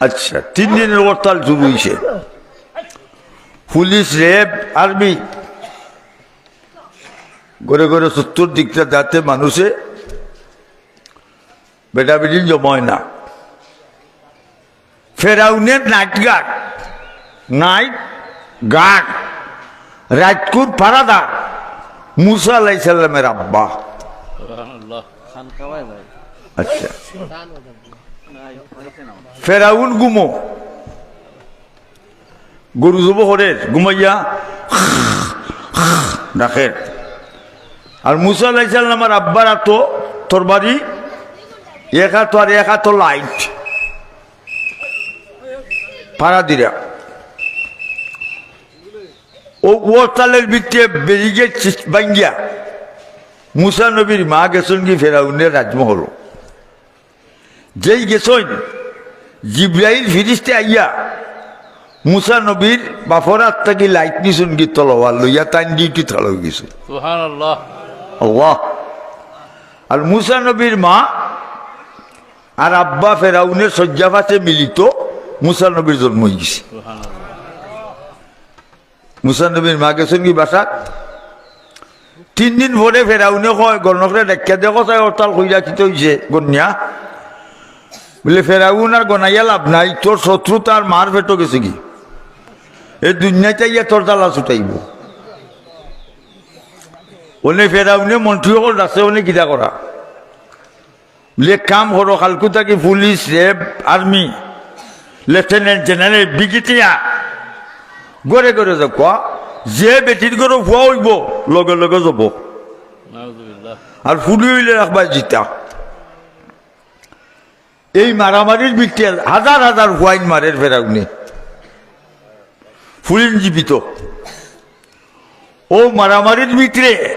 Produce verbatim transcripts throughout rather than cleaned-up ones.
আচ্ছা, তিন দিনর হরতাল শুরু অইছে। পুলিশ, র‍্যাব, আর্মি ঘরে ঘরে চতুর্দিকটা যাতে মানুষে বেটাবেটিন জমা অয় না। ফেরাউনের নাইট গার্ড, নাইট গার্ড, রাইতকুর পাহারাদার, মুসা আলাইহিস সালামের আব্বা। সুবহানাল্লাহ। আচ্ছা, ফেরাউন ঘুমো, গরু জবো করের, ঘুমাইয়া ডাকের। আর মুসা আলাইহিস সালামর আব্বার আতো তরবারি, এক আতো আর এক আতো লাইট, পাহারা দিরা। অউ হরতালর ভিতরে ব্যারিকেড সিস-, ভাঙ্গিয়া মুসা নবীর মা গেছইনগি ফেরাউনের রাজমহলো। যেই গেছইন, জিব্রাইল ফিরিস্তা আইয়া মুসা নবীর বাফর আত থাকি লাইট নিছইনগি তলোয়ার লইয়া, তাইন ডিউটি থাড়া অইগেছে। সুবহানাল্লাহ। আল্লাহ। আর মুসা নবীর মা আর আব্বা ফেরাউনের শয্যা পাশে মিলিত, মুসা নবীর জন্ম অইগেছে। সুবহানাল্লাহ। মুসা নবীর মা গেছইনগি বাসাত। তিন দিন পরে ফেরাউনে কয়, গণকরে ডাকিয়া দেখো চাই হরতাল কইরা কিতা অইছে গনিয়া। বুলে, ফেরাউন, আর গনাইয়া লাভ নাই, তোর শত্রু তার মার পেটো গেছেগি। এ দুনিয়াত আইয়া তোর জ্বালা ছুটাইবো। অনে ফেরাউনে মন্ত্রী অকল ডাকছে, অনে কিতা করা। বুলে, এক কাম করো, কাইলকু থাকি police, RAB, army, lieutenant general, brigadier, ঘরে ঘরে যাউক্কা, যে বেটির ঘরো ফুয়া অইবো, লগে লগে যাবো। নাউজুবিল্লাহ। আর ফুড়ি অইলে রাখবা জিতা। এই মারামারির ভিতরে হাজার হাজার ফুয়াইন মারের ফেরাউনে, ফুড়িন জীবিত। অউ মারামারির ভিতরে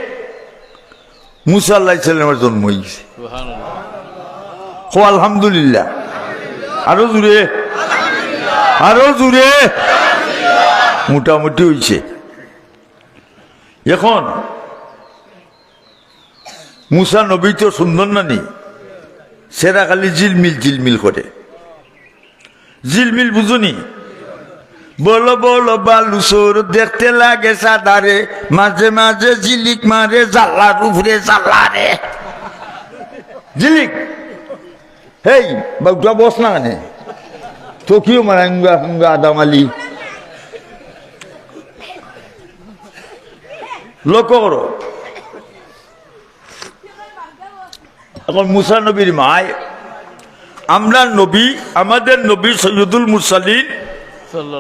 মুসা আলাইহিস সালামর জন্ম অইগেছে। সুবহানাল্লাহ। কও আলহামদুলিল্লাহ। আরো জুরে, আরো জুরে। মোটামুটি অইছে। এখন মুসা নবী তো সুন্দর নানি, চেহারা খালি ঝিলমিল ঝিলমিল করে। ঝিলমিল বুঝোনি? বড় বড় বালুচর দেখতে লাগে সাদা রে, মাঝে মাঝে ঝিলিক মারে জ্বালার উপরে জ্বালা রে। ঝিলিক, হেই, বাউটা বস না কেনে? তো কিও মারা হুঙ্গা হুঙ্গা আদাম আলী। লক্ষ্য করো, এখন মুসা নবীর মায়, আমরার নবী, আমাদের নবী সৈয়দুল মুরসালিন,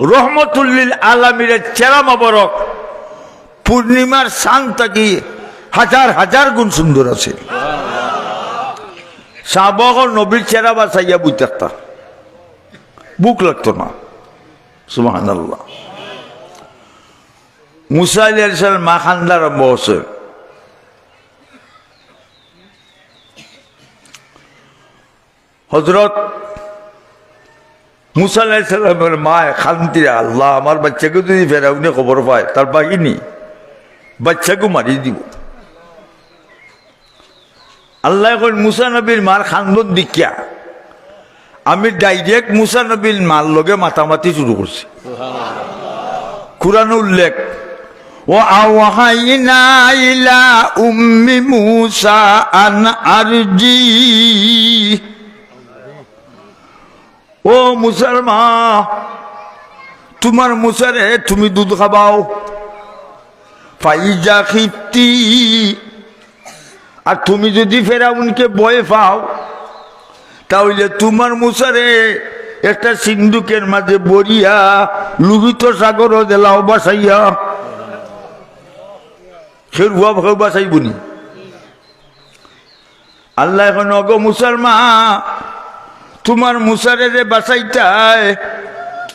রহমতুল্লিল আলামিনের চেহারা মোবারক পূর্ণিমার চান থাকি হাজার হাজার গুণ সুন্দর আছে। সাহাবা অকল নবীর চেহারা বায় চাইয়া বই থাকতা, ভুক লাগতো না। সুবহানাল্লাহ। মুসা আলাইহিস সালাম মা কান্দা আরম্ভ করছে। হযরত মুসা আলাইহিস সালামের মায় কান্দিরা, "আল্লাহ, আমার বাচ্চাকে যদি ফেরাউনে খবর পায়, তার বাহিনী বাচ্চাকে মারি দিব।" আল্লায় কইন, মুসা নবীর মার কান্দন দেখিয়া আমি direct মুসা নবীর মার লগে মাতামাতি শুরু করছি। কুরআনো উল্লেখ, "ওয়া আওহাইনা ইলা উম্মি মুসা আন আরজি।" ও মুসার মা, তুমার মুসারে তুমি দুধ খাবাও। ফাইজা খিফতি, আর তুমি যদি ফেরাউনকে ভয় পাও, তা অইলে তুমার মুসারে একটা সিন্দুকের মাঝে ভরিয়া লোহিত সাগরো দিলাও বাসাইয়া। কেউ ভয়, কেউ বাসাইবনি। আল্লায় কইন, "ওগো মুসার মা, তুমার মুসারে যে বাসাইতায়,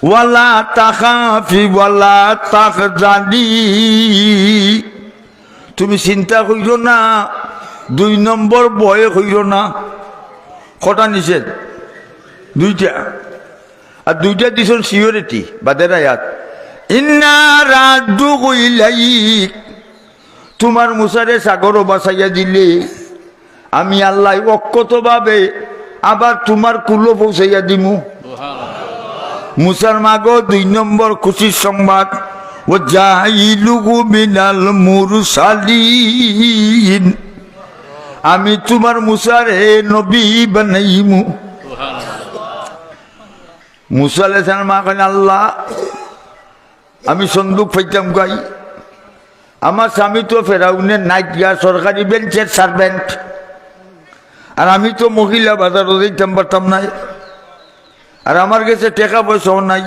ওয়ালা তাখাফি ওয়ালা তাহজানি, তুমি চিন্তা কইরো না, দুই নম্বর ভয় কইরো না।" কটা নিষেধ? দুইটা। আর দুইটা দিছইন surety, বাদের আয়াত। "ইন্না রাদ্দুহু ইলাইক।" তুমার মুসারে সাগরো বাসাইয়া দিলে আমি আল্লায় অক্ষতভাবে আবার তুমার কুলো পৌঁছাইয়া দিমু। মুসার মাগো দুই নম্বর খুশির সংবাদ, "ওয়া জাইলুহু মিনাল মুরসালিন।" আমি তুমার মুসারে নবী বানাইমু। মুসা আলাইহিস সালাম মা কইন, "আল্লাহ, আমি সন্দুক পাইতাম কই? আমার স্বামী তো ফেরাউনের নাইট গার্ড, সরকারি বেঞ্চের সার্ভেন্ট, আর আমি তো মহিলা বাজারো যাইতাম পারতাম নায়, আর আমার গেছে টেকা পয়সাও নাই,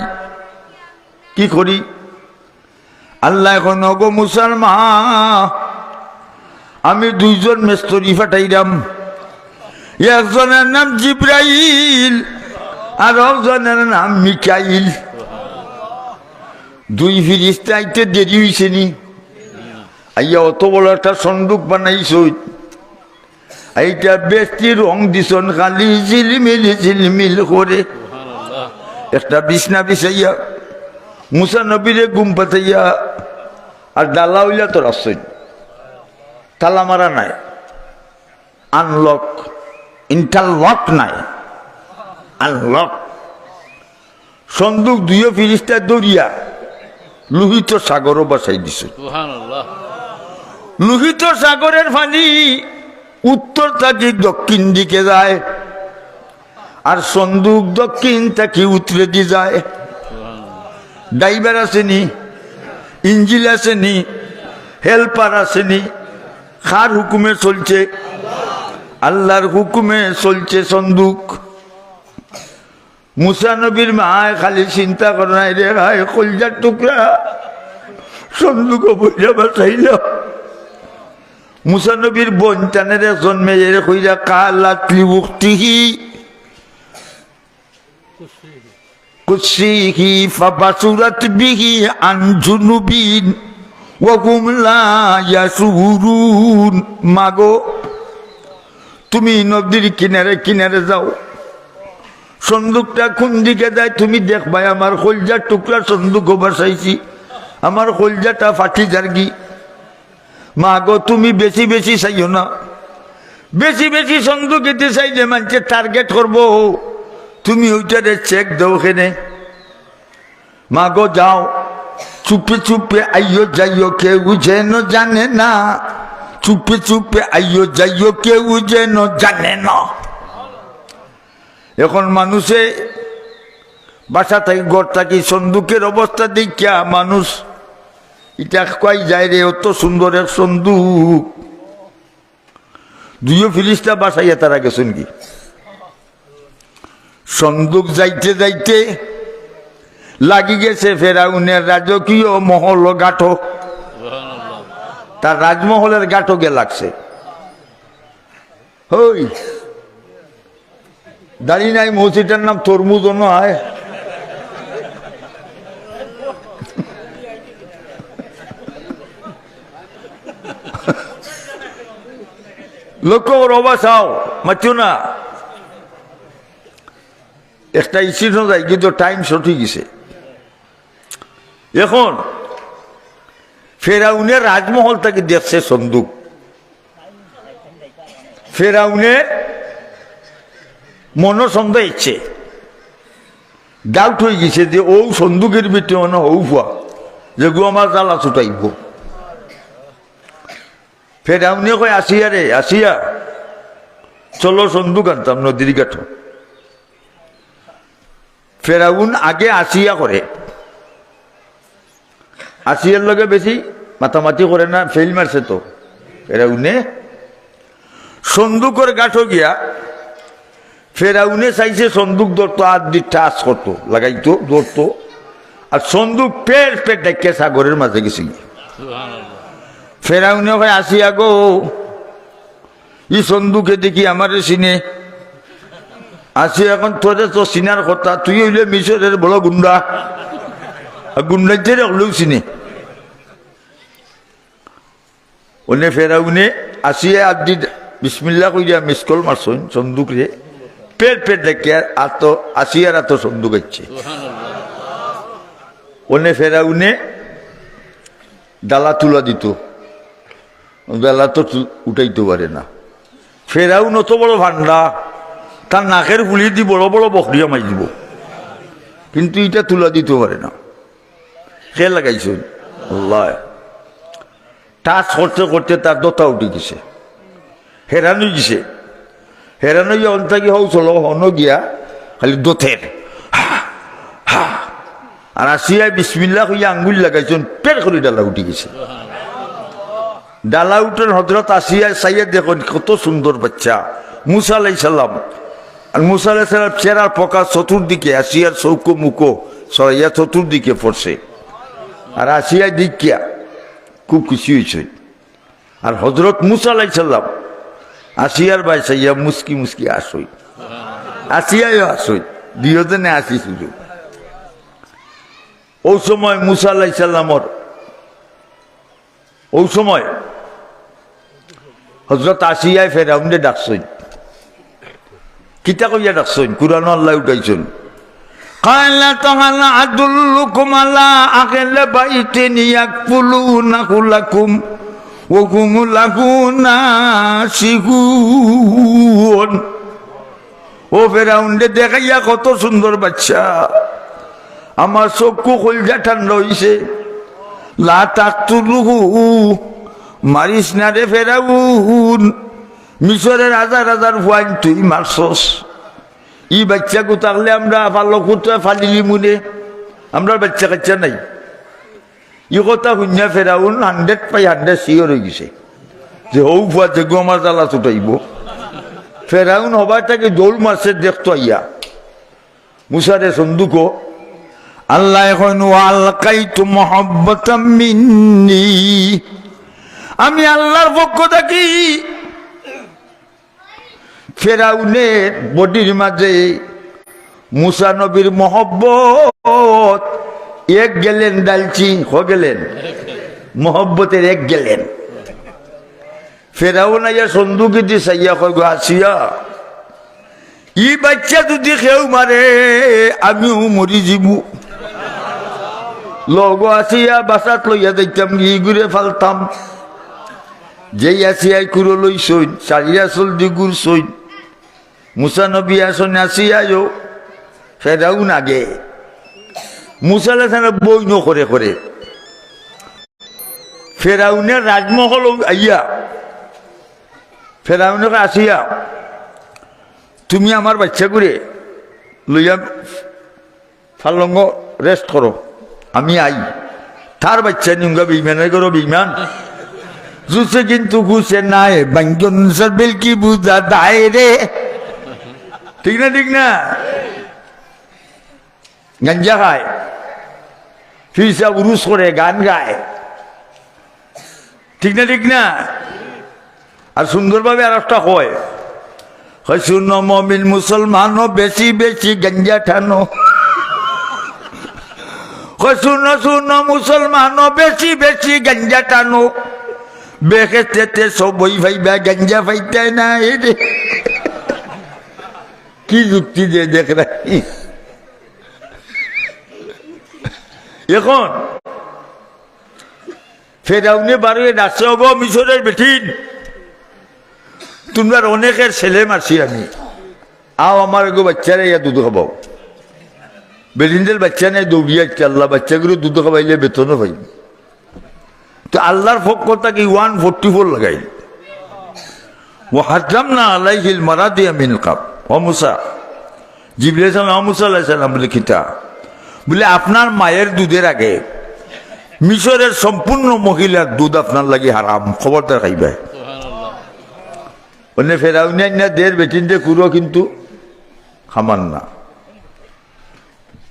কি করি?" আল্লায় কইন, "ওগো মুসার মা, আমি দুইজন মেস্তরি পাঠাইরাম, একজনের নাম জিব্রাইল, আর একজনের নাম মিকাইল।" দুই ফিরিস্তা আইতে দেরি অইছে নি? আইয়া অত বড় একটা সন্দুক বানাইছইন, এইটা বেশি রং দিছইন, খালি ঝিলমিল ঝিলমিল করে। একটা বিছনা বিছাইয়া মুসা নবীরে ঘুম পাতাইয়া আর ডালা অইলা তো রাখছইন, তালা মারা নাই, আনলক, ইন্টারলক নাই, আনলক। সন্দুক দুইও ফিরিস্তায় ধরিয়া লোহিত সাগরো ভাসাই দিছে। সুবহানাল্লাহ। লোহিত সাগরের পানি উত্তর থাকি দক্ষিণ দিকে যায়, আর সন্দুক দক্ষিণ থাকি উত্তরেদি যায়। ড্রাইভার আছে নি, ইঞ্জিন আছে নি, হেল্পার আছে নি, কার হুকুমে চলছে? আল্লাহর হুকুমে চলছে সন্দুক। মুসা নবীর মায় খালি চিন্তা করইন, "হায় রে হায়, কইলজার টুকরা, সন্দুকো বইরা ভাসাইলাম।" মুসা নবীর বইন তানের একজন মেয়েরে কইরা, "কালাত লি উখতিহি কুসিহি ফাবাসুরাত বিহি আন জুনুবিন ওয়া হুম লা ইয়াশউরুন।" মাগো, তুমি নদীর কিনারে কিনারে যাও, সন্দুকটা কোন দিকে যায় তুমি দেখবায়। আমার কইলজার টুকরা সন্দুকো ভাসাইছি, আমার কইলজাটা ফাটি যারগি। মাগো, তুমি বেশি বেশি চাইও না, বেশি বেশি সন্দুকেদি চাইলে মানষে টার্গেট করবো, তুমি ওইটারে চেক দেও কেনে। মাগো যাও, চুপে চুপে আইও যাইও, কেউ যেন জানে না। চুপে চুপে আইও যাইও, কেউ যেন জানে না। এখন মানুষে বাসা থাকি, ঘর থাকি সন্দুকের অবস্থা দেখিয়া মানুষ ইটা কই যায় রে, অত সুন্দর এক সন্দুক। দুইও ফিরিস্তা ভাসাইয়া তারা গেছইন গি। সন্দুক যাইতে যাইতে লাগি গেছে ফেরাউনের রাজকীয় মহল ঘাটো, তার রাজমহলের ঘাটো গিয়া লাগছে। হই, দাড়ি নাই, মৌসিটার নাম তরমুজ অনো হয়। লক্ষ্য করো, বাবা চাও, মাতিও না। একটা ইস্যু যাই, কিন্তু টাইম শর্ট অই গেছে। এখন ফেরাউনে রাজমহল থাকি দেখছে সন্দুক। ফেরাউনে মনো সন্দেহ ইচ্ছে, ডাউট অই গেছে যে অউ সন্দুকের ভিতরে অনো হউ ফুয়া, যেগু আমার জ্বালা ছুটাইবো। ফেরাউনে কয়, "আসিয়া রে, আসিয়া, চলো সন্দুক আনতাম নদীর ঘাটো।" ফেরাউন আগে আসিয়া করে, আসিয়ার লগে বেশি মাতামাতি করে না, ফেইল মারছে তো। ফেরাউনে সন্দুকর ঘাটো গিয়া, ফেরাউনে চাইছে সন্দুক ধরতো, আত দি টাচ করতো, লাগাইতো, ধরতো, আর সন্দুক পেট পেট ডাকিয়া সাগরের মাঝে গেছে গি। ফেরাউনে কয়, "আসিয়া গো, ই সন্দুকে দেখি আমারে চিনে।" আসিয়া কয়, "তোরে তো চিনার কথা, তুই অইলে মিশরের বড় গুন্ডা, আর গুন্ডাইতে অকলেউ চিনে।" অনে ফেরাউনে আসিয়া আত দি বিসমিল্লা কইরা মিস কল মারছইন সন্দুকরে, পেট পেট ডাকিয়া আতো, আসিয়ার আতো সন্দুক আইছে। অনে ফেরাউনে ডালা তুলা দিতো, ডালা তো তু-, উঠাইতো পারে না। ফেরাউন অত বড় ভান্ডা, তার নাকের ফুলি দি বড় বড় বকরি হামাই দিবো। কিন্তু ইটা তুলা দিতো পারে না। কে লাগাইছইন? আল্লায়। টাচ করতে করতে তার দতা উঠি গেছে, হেরান অই গেছে। হেরান অইয়া অন থাকি হউ চলো, হনো গিয়া খালি দতের। হা, হা। আর আসিয়ায় বিসমিল্লাহ কইয়া আঙ্গুল লাগাইছইন, পের করি ডালা উঠি গেছে। ডালা উঠইন, হজরত আসিয়ায় চাইয়া দেখইন কত সুন্দর বাইচ্চা, মুসা আলাইহিস সালাম। আর মুসা আলাইহিস সালাম চেহারার ফোকাস চতুর্দিকে, আসিয়ার চউখো মুখো ছড়াইয়া চতুর্দিকে পড়ছে। আর আসিয়ায় দেখিয়া খুব খুশি অইছে। আর হজরত মুসা আলাইহিস সালাম আসিয়ার বায় চাইয়া মুচকি মুচকি হাসইন, আসিয়ায়ও হাসইন, দুইওজনে হাসি শুরু। অউ সময় মুসা আলাইহিস সালামর, অউ সময় হজরত আসিয়ায় ফেরাউনরে ডাকছইন। কিতা কইয়া ডাকছইন? কুরআনো আল্লায় উঠাইছইন। قالت هل أدلكم على أهل بيت يكفلونه لكم وهم له ناصحون। ও ফেরাউনরে দেখাইয়া কত সুন্দর বাইচ্চা, আমার চউখো কইলজা ঠান্ডা অইছে। লা তাকতুলুহু, মারিস না রে ফেরাউন, মিশরের হাজার হাজার ফুয়াইন তুই মারছস। ই বাইচ্চাগু থাকলে আমরা পালক উঠে ফালিলিমুনে, আমরার বাইচ্চা কাইচ্চা নাই। ই কথা হুনিয়া ফেরাউন hundred by hundred sure অই গেছে যে হউ ফুয়া যেগু আমার জ্বালা ছুটাইবো। ফেরাউন হবায় থাকি দৌড় মারছে দেখতো আইয়া। মুসারে সন্দুকো আল্লায় কইন, "ওয়া আলকাইতু মাহাব্বাতাম মিন্নি।" আমি আল্লার পক্ষ থাকি ফেরাউনের বডির মাঝে মুসা নবীর মহব্বত এক গ্যালন ডালছি, ক গ্যালন? মহব্বতের এক গ্যালন। ফেরাউন আইয়া সন্দুকিদি চাইয়া কয়, "গো আসিয়া, ই বাইচ্চা যুদি কেউ মারে, আমিও মরি যিমু। লওগো আসিয়া বাসাত লইয়া যাইতাম, ইগুরে ফালতাম।" যেই আসিয়ায় কুরো লইছইন, চারিয়া চলদি ঘুরছইন। মুসা নবী আছইন, আসিয়ায়ও, ফেরাউন আগে। মুসা আলাইহিস সালাম বইন করে করে। ফেরাউনের রাজমহল আইয়া, ফেরাউনে কয়, "আসিয়া, তুমি আমার বাইচ্চাগুরে লইয়া ফালঙ্গো rest করো, আমি আই।" তার বাইচ্চা নিউঙ্গা বেইমানর ঘরো বেইমান। জুসে কিন্তু গুসে নাই, বাঙ্গন সার বেলকি বুঝা দায় রে। ঠিক না, ঠিক না? গাঞ্জা খায়, ফিরসা উরুস করে, গান গায়। ঠিক না, ঠিক না? আর সুন্দরভাবে আর একটা কয়, কয়, "শুনো মমিন মুসলমানও, বেশি বেশি গাঞ্জা টানো।" কয়, "শুনো, শুনো মুসলমানও, বেশি বেশি গাঞ্জা টানো। বেহেশতেতে সবই পাইবা, গাঞ্জা পাইতায় নায় রে।" কি যুক্তি দে দেখ রাখি। এখন ফেরাউনে বারইয়া ডাকছে, "ওগো মিশরের বেটিন, তুমরার অনেকের ছেলে মারছি আমি, আও আমার এগো বাইচ্চারে ইয়া দুধ খাবাও।" বেটিনদের বাইচ্চা নাই, দৌড়িয়া আইছে, "আল্লাহ, বাইচ্চাগুরে দুধ খাবাইলে বেতনও পাই।" তো আল্লাহর পক্ষ থাকি one forty four লাগাইল। "ওয়া হাররামনা আলাইহিল মারাদিয়া মিন কাবল।" ও মুসা, জিবরিল আলাইহিস সালাম, ও মুসা আলাইহিস সালাম বলে, "কিতা?" বলে, "আপনার মায়ের দুধের আগে মিশরের সম্পূর্ণ মহিলার দুধ আপনার লাগি হারাম, খবরদার খাইবায়।" মানে ফেরাউনে আইনা দের বেটিনতে কুরো কিন্তু খামান না।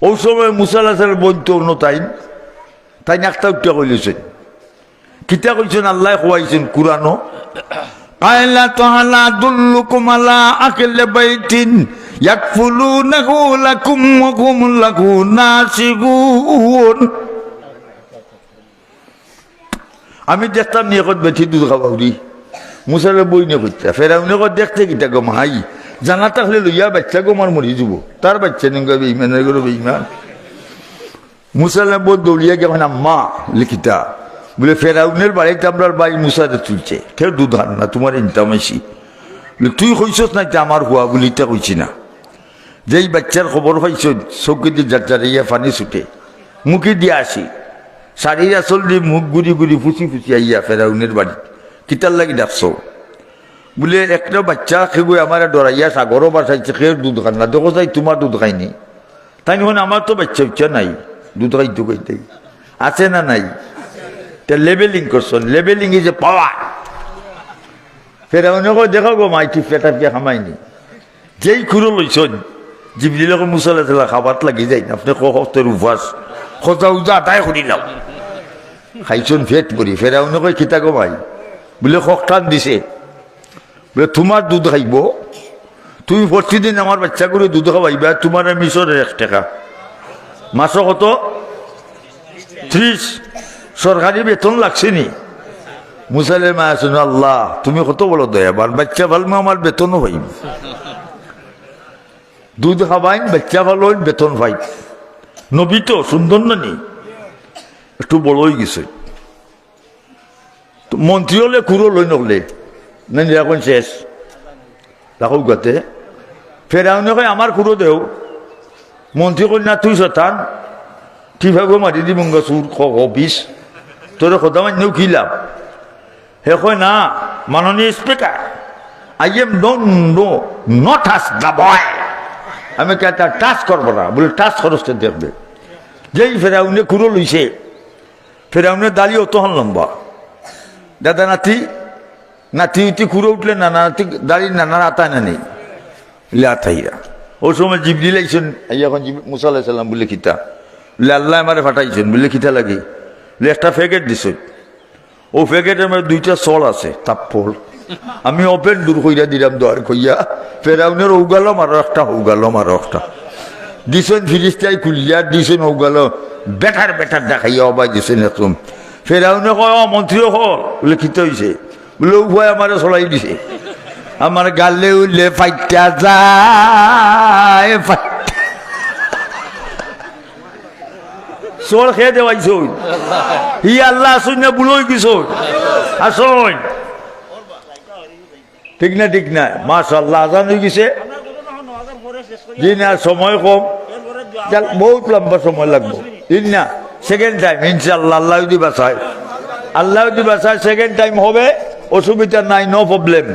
অউ সময় মুসা আলাইহিস সালাম বইন তো অন্য তাইন, তাইন একটা উঠা কইলিছইন। কিতা কইছইন? আল্লায় কওয়াইছইন কুরআনো, "قالت هل أدلكم على أهل بيت يكفلونه لكم وهم له ناصحون।" আমি দেখতাম নি এখন বেটি দুধ খাওয়া উড়ি। মুসারে বইনে কইতা, ফেরাউনে কয়, "দেখতে কিতা গো মাই, জানা থাকলে লইয়া বাইচ্চাগো আমার মরি যিবো, তার বাইচ্চা নিউঙ্গা বেইমানর ঘরো বেইমান।" মুসা আলাইহিস সালাম দৌড়িয়া গিয়া কইন, "আম্মা।" বলে, "কিতা?" বলে, "ফেরাউনের বাড়িত আমরার ভাই মুসারে তুলছে, কেউ দুধ খান না, তুমারে নিতাম আইছি।" বলে, "তুই কইছস না ইতা আমার ফুয়া?" বলে, "ইতা কইছি না।" যেই বাচ্চার খবর পাইছইন, চউখেদি জারজারাইয়া পানি ছুটে, মুখেদি আসি, শাড়ির আঁচলদি মুখ ঘুরি ঘুরি ফুসি ফুসি আইয়া ফেরাউনের বাড়ি, কিতার লাগি ডাকছো? বুলে, একটা বাচ্চা কেউ আমারে ডরাইয়া সাগরো ভাসাইছে, কেউর দুধ খার না, দেখো চাই তুমার দুধ খাইনি। তাইন কইন, আমার তো বাচ্চা উচ্চা নাই, দুধ খাইতো কইতে। আছে না নাই? তে লেবেলিং করছইন, লেবেলিং ইজ এ পাওয়ার। ফেরাউনে কয়, দেখো গো মাই, টিপিয়া টাপিয়া হামাইনি। যেই কুরো লইছইন, জিবরিলে কয়, মুসা আলাইহিস সালাম, খাবাত লাগি যাইন, আপনে ক-, কক্তর উপাস, কজা উজা আদায় করি লাও। খাইছইন পেট ভরি। ফেরাউনে কয়, কিতা গো মাই? বুলে, কক টান দিছে। বুলে, তুমার দুধ খাইবো, তুমি প্রতিদিন আমার বাচ্চাগুরে দুধ খাওয়াইবা, তুমারে মিশরর এক টেকা। মাসো কত? ত্রিশ। সরকারি বেতন লাগছে নি? মুসা আলাইহিস সালাম, আল্লাহ, তুমি কত বড় দয়াবান, বাচ্চা পালমু, আমার বেতনও পাইমু, দুধ খাবাইন, বাচ্চা পালইন, বেতন পাইন। নবী তো সুন্দর না নি? একটু বড় অইগেছে। তো মন্ত্রী অকলে কুরো লইন অকলে, না নি, এখন শেষ। রাখো গাতে। ফেরাউনে কয়, আমার কুরো দেও। মন্ত্রী কয়, না, তুই শয়তান, টিপাগো মারি দিমুগা চুর, খ-, খ-, বিষ। তোরে খোদা মান্যেও কি লাভ? হে কয়, না, মাননীয় speaker, I am no, no, not as the boy। আমি কে তার টাচ করবো না, বুলে, টাচ করস তে দেখবে। যেই ফেরাউনে কুরো লইছে, ফেরাউনের দাড়ি অতখান লম্বা। দাদা নাতি, নাতি উতি কুরো উঠলে নানা নাতি দাড়ি নানার আতায় না নি? বুলে, আতাইরা। অউ সময় জিবরিল আইছইন, আইয়া কইন, জিব-, মুসা আলাইহিস সালাম, বুলে, কিতা? বুলে, আল্লায় আমারে পাঠাইছইন। বুলে, কিতা লাগি? বুলে, একটা প্যাকেট দিছইন। অউ প্যাকেটর মধ্যে দুইটা চড় আছে, থাপ্পড়। আমি ওপেন ডোর কইরা দিরাম দোয়ার কইয়া, ফেরাউনের অউ গালো মারো একটা, অউ গালো মারো একটা। দিছইন ফিরিস্তায় খুলিয়া, দিছইন অউ গালো, বেটার বেটার দেখাইয়া অবায় দিছইন একদম। ফেরাউনে কয়, ও মন্ত্রী অকল, বুলে, কিতা অইছে? বুলে, উপায় আমারে চড়াই দিছে। আমার গালে উলে ফাইটা যায়, ফাইটা। চড় কে দেওয়াইছইন? হি আল্লাহ আছইন না বুড়া অইগেছইন? আছইন। ঠিক না, ঠিক না? মাশাআল্লাহ, আজান অইগেছে। জি না, সময় কম। চল, বহুত লম্বা সময় লাগবো। জি না, সেকেন্ড টাইম, ইনশাআল্লাহ, আল্লাহ যদি বাঁচায়। আল্লাহ যদি বাঁচায়, সেকেন্ড টাইম হবে, অসুবিধা নাই, no problem।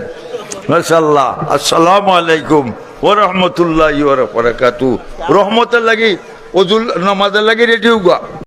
মাশাআল্লাহ। আসসালামু আলাইকুম ওয়া রাহমাতুল্লাহি ওয়া বারাকাতুহু। রহমতের লাগি, অজুর নামাজের লাগি রেডি অউগা।